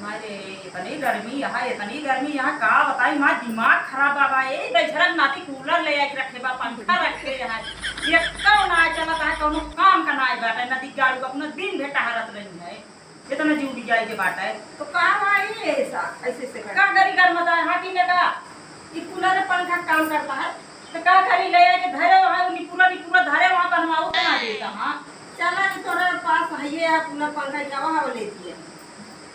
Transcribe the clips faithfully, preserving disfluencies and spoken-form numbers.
अरे, इतनी गर्मी यहाँ, इतनी गर्मी यहाँ, का बताई माँ, दिमाग खराब बा। ए, दहिजरा नाती कूलर ले आके रखे बा, पंखा रखे है, एक्को ना चलत है, कौनो काम का ना बाटे, नदी गाड़ू अपना दिन भर टहरत रही है, इतना जीव भी जाए के बाटे। तो का भाई ऐसा, ऐसे से कर? का करी, गर्मत है, हाँ कि ना का? ई कूलर पंखा काम करता है, तो का करी, ले आके धरे वहाँ, निपुरा, निपुरा धरे वहाँ, बनवाओ तो ना देता, हाँ। चला कि तोरा पास है ये कूलर पंखा, क्या वहाँ ले दिए?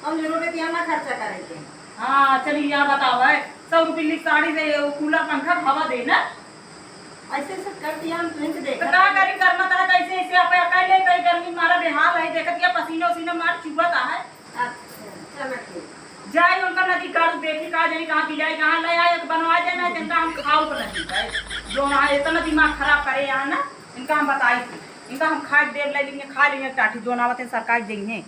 कौन जरूरत है ना खर्चा करे के? हाँ, चली, या बताओ है, सौ रुपये की साड़ी से वो कूलर पंखा हवा दे ना। ऐसे ऐसे कर दिया हम तुझे तो देखा। का करी, गर्मत है, कैसे ऐसे आप अकेले कई गर्मी मारा बेहाल है, देखत या पसीना उसीना मार चुबत है। अच्छा, चलो ठीक। जाई उनका नदी गाड़ू देखी, का जानी कहाँ बिलाई, कहाँ ले आए, तो बनवा देना है, जिनका हम खाऊ को नहीं है। जो वहाँ इतना दिमाग खराब करे यहाँ ना, इनका हम बताई थी, इनका हम खा के देर ले लेंगे, खा लेंगे टाठी, जो नावत है सरकार देंगे।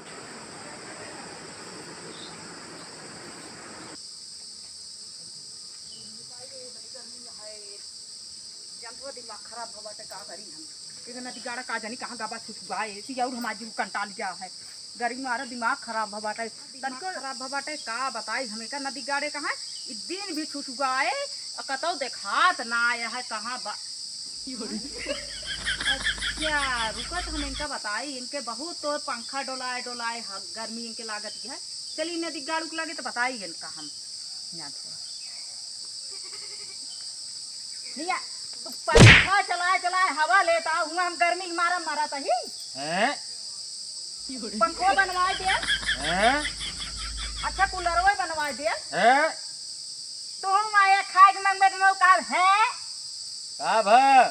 जनतवा दिमाग खराब हो बाटे, का करी हम? एक नदी गाड़ा का जानी कहाँ गबा छुटुआए, ऐसी और हमार जीव कंटाल गया है। गर्मी मारा दिमाग खराब हो बाटे, तनिको खराब हो बाटे, का बताई हम एकर नदी गाड़े कहाँ? ई दिन भी छुटुआए, आ कतौ देखात ना आया है, कहाँ बा? अच्छा, रुकत हम इनका बताई, इनके बहुत तो पंखा डोलाए, डोलाए ह-, गर्मी इनके लागत है। चली नदी गाड़ू के लगे तो बताई इनका हम। यहाँ थोड़ा। भैया, तू पंखा चलाए, चलाए हवा लेता हुआ, हम गर्मी के मारा मरत ही। हैं? पंखो बनवाए दे। हैं? अच्छा, कूलरवे बनवाए दे। हैं? तू हम आया खाए के मंगबे तो का है? का भा?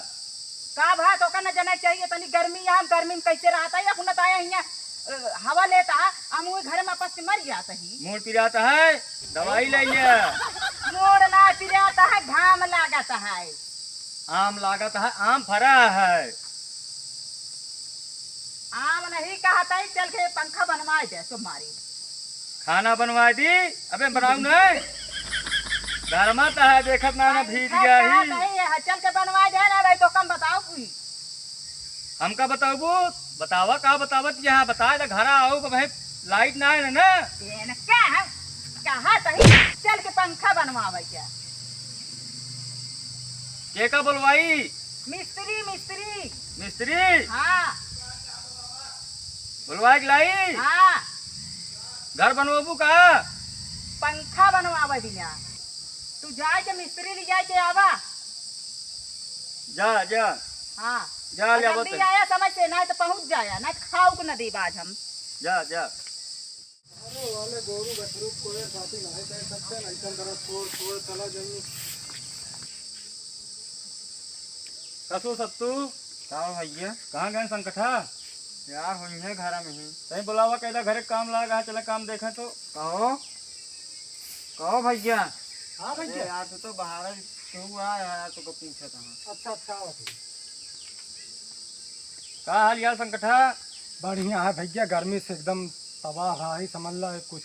का भा, तो का न जाना चाहिए, तनी गर्मी है, हम गर्मी में कैसे रहता है, अपना ताया हियाँ, अ, हवा लेता है, हम वही घर में आपस के मर जाता ही। मूड़ पिरात है, दवाई ले लिया। मूड़ ना पिरात है, घाम लागत है। आम लागत है, आम फरा है। आम नहीं कहत है, चल के पंखा बनवाए दे तुम्हारी। खाना बनवाए दी, अबे बनाऊ नहीं। गरमात है, देखत ना, ना भीज पंखा गया ही। कहत है, चल के बनवाए दे ना भाई, तो कम बताओ कोई। हमका बताबू, बतावा का बतावत यहाँ, बताए तो घरा आओ, भाई लाइट ना है ना। इनका कहत ही, चल के पंखा बनवावे क्या? के का बोलवाई? मिस्त्री, मिस्त्री। मिस्त्री? हाँ। बोलवाए के लाई? हाँ। घर बनवाबू का? पंखा बनवावे बिना। तू जाए के मिस्त्री ले जाए के आवा। जा, जा। हाँ। जा, ले अगर आवत नहीं है। आया समय से, ना तो पहुँच जाया, ना तो खाऊ को ना देब आज हम। जा, जा। अरे वाले गोरू बछरू कोई साथी नहीं कर सकते, नहीं तो अंदर छोड़, छोड़ चला जाइए। कसो सत्तू? का हो भैया? कहाँ गए संकठा? यार, होई है घरा में ही। तहीं बुलावा, कैदा घरे काम लागा है, चला काम देखे तो। कहो, कहो भैया। हाँ भैया। अरे यार, तू तो बाहर तू आ यार, तुमको पूछा था। अच्छा, अच्छा, आओ भैया। का हाल यार संकठा? बढ़िया है भैया, गर्मी से एकदम तबाह है, समझ ला कुछ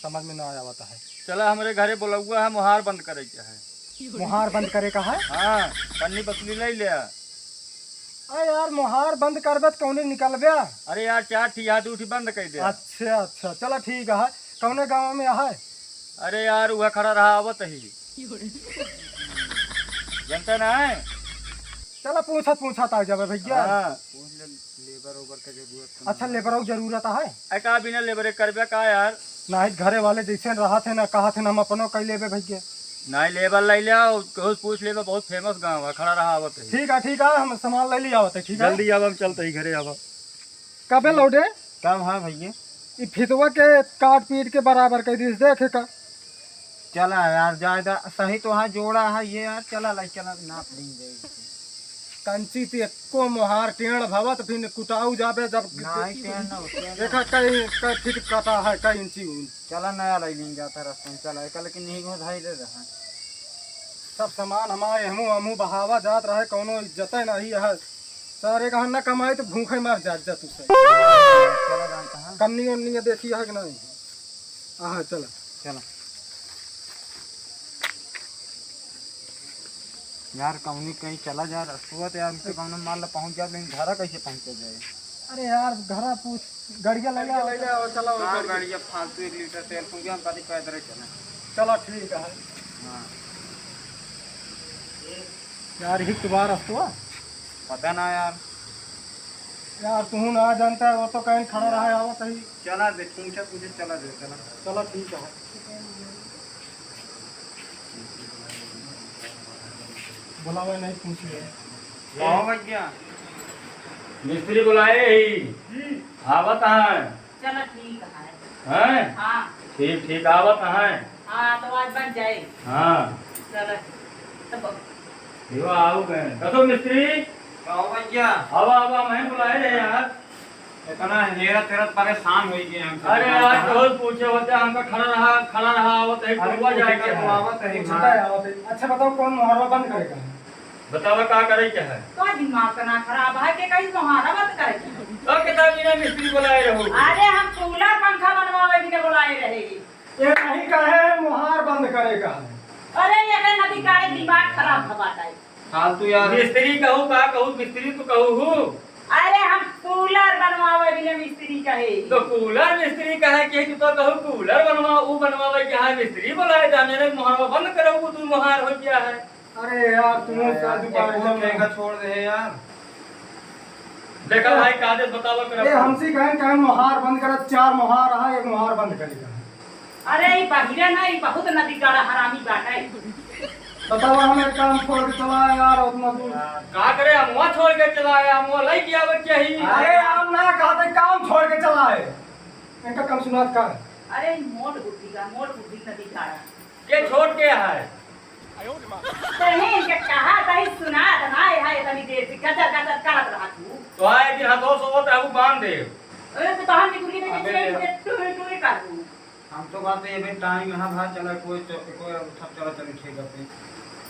समझ में ना आवत है। चला हमरे घरे बोलौआ है, मोहार बंद करे के है। मोहार बंद करे का है? हाँ, पन्नी पसली ले ले आ। अरे यार, मोहार बंद करबे त कौने निकलबे? अरे यार, चार ठी या दू ठी बंद कर दे। अच्छा, अच्छा, चला ठीक है। कौने गाँव में है? अरे यार, वह खड़ा रहा, आवत ही। जनता ना है? चला पूछत पूछत आ जाबे भैया। हाँ। पूछ ले, लेबर ओबर के जरूरत तो अच्छा, ना है। लेबर की जरूरत है? ए, का बिना लेबर के करबे का यार? नहीं, घरे वाले जैसे रहत है ना, कहत है ना, हम अपनो कई लेबे भैया। नहीं, लेबर ले ले आओ, कहूँ से पूछ लेबे, बहुत फेमस गाँव है, खड़ा रहा आवत है। ठीक है, ठीक है, हम सामान ले लिया आवत है, ठीक है? जल्दी आवा, हम चलते ही घरे आवा। कबे लौटे? कब? हाँ भैया। ई फितवा के काट पीट के बराबर कर दीस, देखे का। चला यार, ज्यादा सही तो हाँ जोड़ा है ये यार, चला लाई, चला नाप ली जाए। कंची ते एको मोहार टेढ़ भवत फिर कुटाऊ जाबे जब नहीं, टेढ़ ना हो, टेढ़ ना देखा हो। कई, कई फीट कटा है, कई इंची हुई। चला नया लाई ली जाता रास्ता में, चला एक लेकिन नहीं हो धाई दे रहा। सब सामान हमारे हमू, हमू बहावा जात रहे, कौनो इज्जत नहीं है। सारे कहा न कमाई तो भूखे मर जात जा तुझसे। चला जानता है। कन्नी उन्नी देखी है कि नहीं? हाँ, चला। चला। यार, कौनी कहीं चला जा, रस्तुआ तो यार, उनके कौनो माल ला पहुँच जाए, लेकिन घरा कैसे पहुँचा जाए? अरे यार, घरा पूछ, गड़िया ले ले आओ। ले आओ, चलो, हाँ, गड़िया। गड़िया फालतू एक लीटर तेल फूंक गया, हम कभी पैदल ही चले। चलो, ठीक है। हाँ। यार, ही तो बार अस्तो। पता ना यार। यार, तू ना जानता है, वो तो कहीं खड़ा रहा है, आवत ही। चला दे, पूछे, पूछे, चला दे, चला। चलो, ठीक है। बुलावे नहीं, पूछ ले। कहो भैया। मिस्त्री बुलाए ही। हम्म। आवत हैं। चलो, ठीक है। हैं? हाँ। ठीक, ठीक, आवत हैं। हाँ, तो आज बन जाए। हाँ। चलो, तब यो आओ गए। कसो मिस्त्री? कहो भैया। आवा, आवा, मैं बुलाए रहे यार। इतना हेरत हेरत परेशान हो गए हम। अरे यार, बहुत पूछे होते, हमका खड़ा रहा, खड़ा रहा, आवत है, हाँ, टुरवा जाए के है। आवत है, पूछता है, आवत है। अच्छा बताओ, कौन मोहरवा बंद करेगा? बतावा, का करे के है? तो दिमाग का ना खराब है कि कहीं मोहरवा बंद करे के? तो कितना बिना मिस्त्री बुलाए रहो? अरे, हम कूलर पंखा बनवावे के लिए बुलाए रहे। ये नहीं कहे मोहार बंद करे का है। अरे, ये नदी का दिमाग खराब भवा है। फालतू यार। मिस्त्री कहू का कहू, मिस्त्री तो कहू हूँ। अरे, हम कूलर बनवावे बिना मिस्त्री कहे। तो कूलर मिस्त्री कहे कि तू तो कहू कूलर बनवा, ऊ बनवावे के है, मिस्त्री बुलाए जाने रे, मोहरवा बंद करो, तू मोहार हो गया है। अरे यार, तुम अरे यार, शादी एक पार्टी को में ठेका छोड़ दे यार। देखा ए, भाई, कादे बतावा कर ए, अपन। हमसे कहें, कहें मोहार बंद करा, चार मोहार रहा, एक मोहार बंद करेगा। अरे, ई बहिरा ना, ई बहुत नदी गाड़ा हरामी बाटे। बतावा, हम एक काम छोड़ के चला आया यार, उतना दूर। का करे, हम वहाँ छोड़ के चला आया, हम वहाँ लई के आवे के ही। अरे, हम ना कहते, काम छोड़ के चला आए। इनका कम सुनात का? अरे, ई मोट बुद्धि का, मोट बुद्धि नदी गाड़ा। के छोड़ के है? तही के कहा, तही सुनात ना है, इतनी देर से गजर गजर करत रहा तू। तो आए दिन हाथों सोवत रहू बांध दे। अरे, तो हम निकुली में अबे चेन यार। के टुई टुई कर दूँ। हम तो बात ये भी टाइम यहाँ भा चला, कोई च-, कोई सब चला चली ठीक है।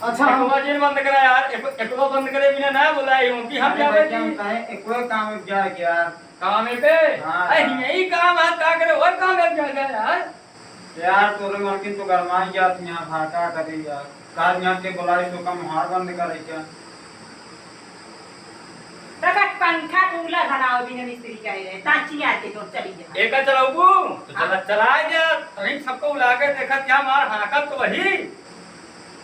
अच्छा, हम एको जिन बंद करा यार, एको, एको बंद करे बिना ना बुलाए हूँ कि हम अरे जावे भैया, हम की। काहे एको काम में जाए के यार? काम है पे? हाँ। अरे, यही काम है, का करे, और काम है, जा, जा यार। यार, तोरे मलकिन तो गरमाई जात यहाँ, भाटा करी यार। काज यहाँ के बोलाई तो कम हार बंद करे क्या? दादा, पंखा कूलर बनाओ बिना मिस्त्री कहे रहे, ताची यार के जोर चली जा। एका चलाऊबू? तो चला, हाँ। चलाए जा, तभी सबको उला के देखा क्या मार हाकत तो वही।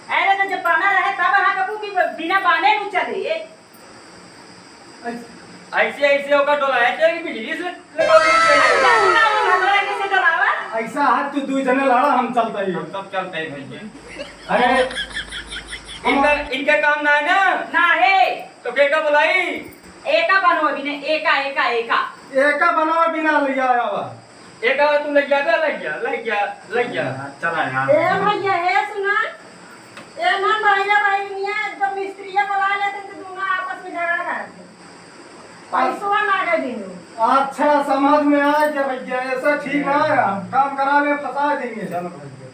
अरे, तो जब बना रहे तब हाकबू कि बिना बाने नु चले? ऐस-, ऐसे, ऐसे ओकर डोलाए के बिजली से लगावे के चाही। अरे, हमारा कैसे डोलावा? ऐसा हाथ तू दुई जने लड़ा, हम चलता ही। हम सब चलता ही भैया। अरे, इनका, इनका काम ना है ना? ना है। तो के का बुलाई? एका बनो अभी ने, एका, एका, एका। एका बनो अभी ना ले आया हुआ। एक आवा तू लग जा बे, लग जा, लग जा, लग जा। चला यार। ए भैया, ए सुना, ए मन भैया, भाई मियाँ, जब मिस्त्रिया बुला लेते तो दोनों आपस में झगड़ा करते। पैसवा लागे दिनु। अच्छा, समझ में आ गया भैया, ऐसा ठीक ना है, हम काम करा ले, फंसा देंगे। चलो भैया।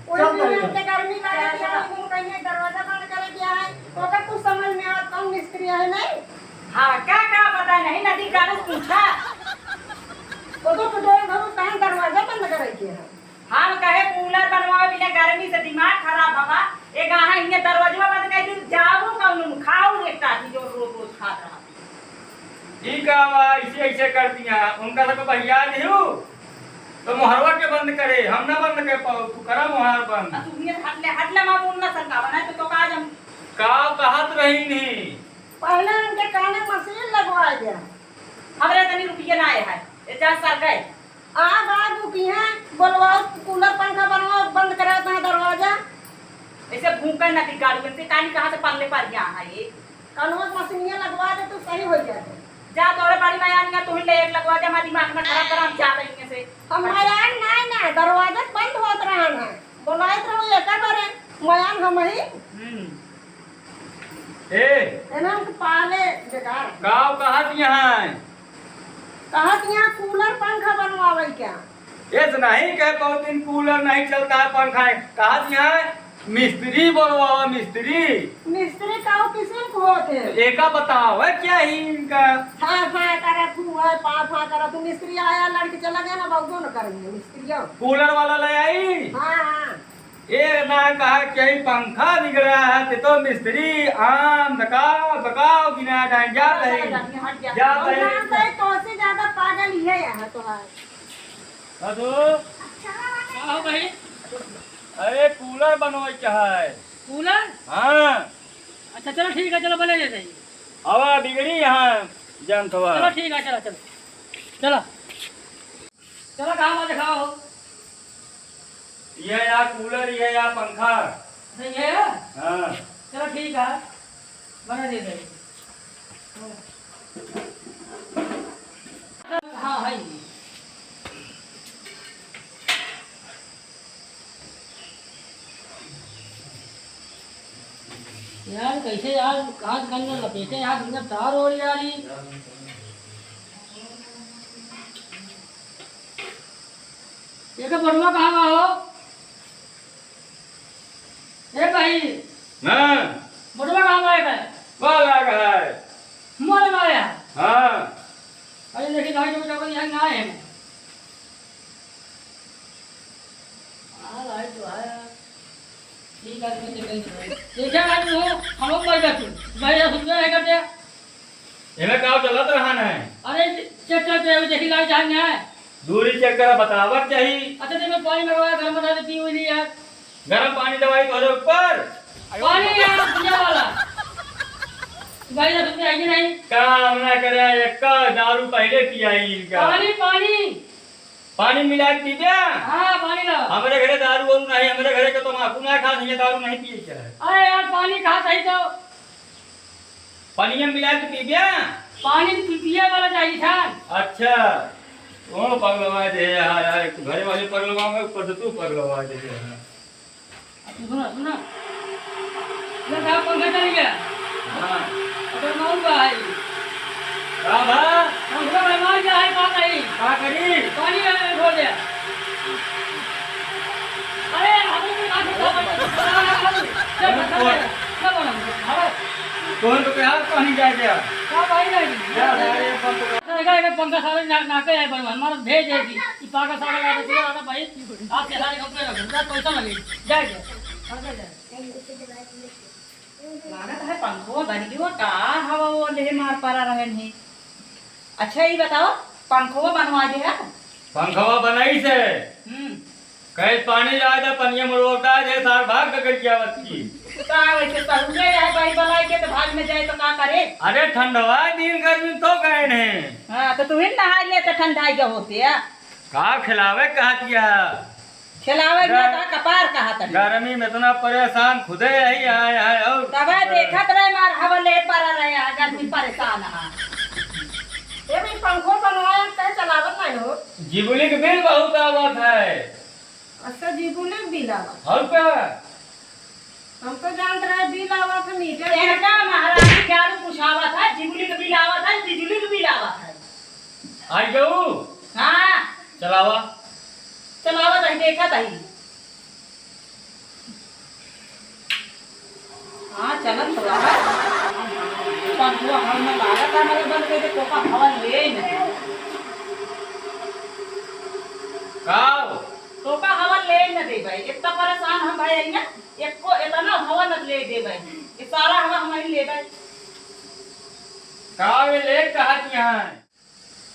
कोई चल भी भैया। इनके गर्मी लागे दिया, तुम कहिए दरवाजा बंद करे दिया है, तो अगर कुछ समझ में आ, कौन मिस्त्री है नहीं? हाँ, का, का पता नहीं, नदी का कुछ पूछा। वो तो कुछ और घरों कहाँ दरवाजा बंद करे के है? हम कहे कूलर बनवाओ, बिना गर्मी से दिमाग खराब बाबा। ए गाहा इन्हें दरवाजा बंद कर दी, जाओ कौन खाओ एक टाटी जो रोज रोज खात रहा। ई का बा, ऐसे, ऐसे कर दिया, उनका सब बहिया दियो, तो मोहरवा के बंद करे, हम ना बंद कर पाओ, तू करा मोहार बंद। आ, तू इन्हें हट ले, हट ले, मामू, उन्ना संका बना, तो, तो का आज हम का कहत रही नहीं? पहले उनके काने मशीन लगवा दिया। हमरे तनी रुपये ना आए है, ये चार साल गए। आ बाबू की हैं, बोलवाओ, कूलर पंखा बनवाओ, बंद करा दे दरवाजा। ऐसे भूखा ना बिगाड़ू, इनसे कानी कहाँ से पल्ले पर यहाँ है ये? कनवा मशीनिया लगवा दे, तू सही हो जाए। जा तोरे बड़ी मयानिया, तू ही ले एक लगवा दे, हमारा दिमाग ना खराब करा, हम जाते हैं इनमें से। हम मयान ना, ना, दरवाजा बंद होत रहा ना, बोलाइत रहो एक बारे, मयान हम ही। हम्म। ए। एना के पाले बेकार। गाँव कहत यहाँ है। कहत यहाँ कूलर पंखा बनवावे क्या? ये तो नहीं कह पाओ, दिन कूलर नहीं चलता है, पंखा है। कहत यहाँ मिस्त्री बोलवावा, मिस्त्री। मिस्त्री का किसिम को होते हैं? एका बताओ, है क्या ही इनका? फा फा करा तू है, फा फा करा तू। मिस्त्री आया, लड़के चला गया ना, बाबू न करेंगे मिस्त्री। कूलर वाला ले आई? हाँ, हाँ। ये ना कहा कि यही पंखा बिगड़ा है, ते तो मिस्त्री आम दकाव दकाव गिना डाल जात है। हट जा, हट जा। जात है। हम जानते हैं, तोसे ज्यादा पागल ये है तोहार। कदू। का हो भाई? अरे कूलर बनवाई के है। कूलर? हाँ। अच्छा चलो ठीक है, चलो बना देते हैं। हवा बिगड़ी यहाँ, जानत हवा। चलो ठीक है, चलो, चलो। चलो। चलो, कहाँ बा देखावा हो? ये या कूलर, ये या पंखा। अच्छा, ये है? हाँ। चलो, ठीक है, बना दे दे। हाँ, है। यार, कैसे यार, कहाँ से करना लपेटे यार, इनका तार हो यार, ये। ये तो बड़ुआ कहाँ बा हो? ए भाई। हाँ। बड़ुआ कहाँ बा है? बा लगा है। मोर माया। हाँ। अरे, लेकिन भाई, जो, जो, यहाँ ना है। हाँ, भाई, तो है। ठीक है, ठीक है, ठीक है। देखा ना तू, हम लोग मर गए तू। भाई, दस रुपया है करते। एमे का चलत रहन है? अरे, चेक करते हैं, देखी लाइट जान है। दूरी चेक करा, बतावत चाही। अच्छा, तो मैं पानी मंगवाया, घर में डाल के पी हुई नहीं यार। गरम पानी दवाई तोहरे ऊपर। पानी यार, पिया वाला। भाई, दस रुपया है कि नहीं? काम ना करे, एक दारू पहले पियाई इनका। पानी, पानी। पानी मिला के पीबे? हाँ, पानी लाओ। हमरे घरे दारू वारू नहीं, हमरे घरे के तमाकू ना खात है, दारू नहीं पिए के है। अरे यार, पानी खात है तो। पानी में मिला के पीबे? पानी तो पी-, पिए वाला चाहिए था। अच्छा, वो पगलवा दे यार, यार, एक तो घरे वाले पगलवा में, ऊपर से तू पगलवा दे यार। सुना, सुना। ये का पंखा चल गया? हाँ। अगर मालूम का है? का बा? पंखा में मार गया है, का करी? का करी? पानी में खो गया। अरे, हम लोग का पंखा चल गया। चल, चल, चल, चल, चल, चल। तोहन तो क्या पानी जाए गया? का भाई नहीं? जा, जा, ये पंप का। अरे, का, ये पंखा साले ना, ना के है, बन, हमारा भेज है जी। ई पागल साले का तो पूरा भाई। आपके सारे कपड़े रख दो, पैसा लगे। जाए, जाए। हर कोई जाए। लागत है पंखो बन गयो, का हवा वो लेहे मार परा रहन है। अच्छा, ई बताओ, पंखो बनवा दे है? पंखवा बनाई से। हम्म। कहे पानी ला दे, पनिया मुड़वा दे, सार भाग गगरियावत की। का वैसे सहुरे है भाई, बलाई के तो भाग में जाए तो का करे? अरे ठंडवा दिन गर्मी तो गए ने। हाँ, तो तू ही नहाई ले तो ठंडाई गए होते है। का खिलावे कहा दिया? खिलावे गर-, में तो कपार कहा तनी। गर्मी में इतना परेशान खुदे यही आए हैं और तबे देखत रहे मार हवा ले पर रहे हैं, गर्मी परेशान है। ए भाई पंखो बनवाया कहे चलावत नहीं हो। जिबुली के बिल बहुत आवत है। अच्छा, जिबुली के बिल आवत। और का? हम तो जानत रहे बिल आवत है मीटर। इनका महारानी झाड़ू पुछावत है, जिबुली के बिल आवत है, बिजुली के बिल आवत है। आई गऊ? हाँ। चलावा। चलावत है, देखत है। हाँ, चलत तो रहा। पंखुआ घर में लागत है, हमारे बंद करके तोका हवा ले ही नहीं। का? तोका हवा ले ही न देबै। इतना परेशान हम भाई है ना, एको इतना हवा न ले देबै। ये सारा हवा हम ही लेबै। का वे ले कहा दिया है?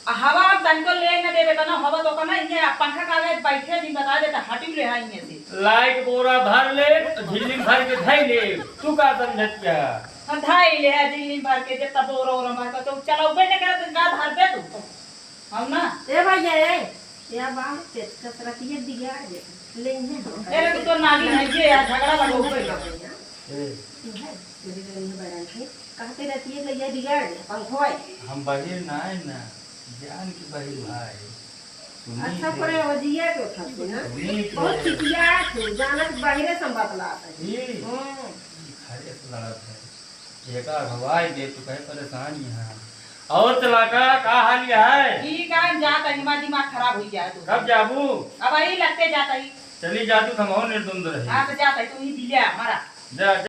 आ हवा हम तनको ले न देबे, तना हवा तो कना इने, आ पंखा का आगे बैठे जी बता देता, हटियो ले हा इने से। लाइक बोरा भर ले, झिल्ली भर के धई ले, तू का समझत क्या? हम धई ले हा झिल्ली भर के, जितना बोरा ओरा भर के, तो चलौबे न करत, का धरबे तू? हम ना। ए भैया, ए, या बात के कसरतिये बिगाड़ दे, ले इने हम ए रे, तू तो नागिन है, ये यार झगड़ा लगो। ए। इहे, मेरे घर में बड़ा थे। कहते रहती है, "लइया बिगाड़ दे, पंखो है।" हम बहिर ना है ना, जान के बहिर भाई। सुनी अच्छा, थे। परे हो जिया के उठा से ना। सुनी थे। बहुत चिचिया थे, जानत बहिरे से हम बतलात है। ई? हम्म। ई खरे से लड़त है। एका हवाई दे तो कहे परेशान यहाँ। और चला का, का हाल है? ठीक है, हम जात है, हमारा दिमाग खराब हो गया है तो। कब जाबू? अब यही लगते जाता ही। चली जा तू, हम और निर्द्वंद रही। हाँ, तो जाता ही, तू ही दिलिया हमारा। जा, जा।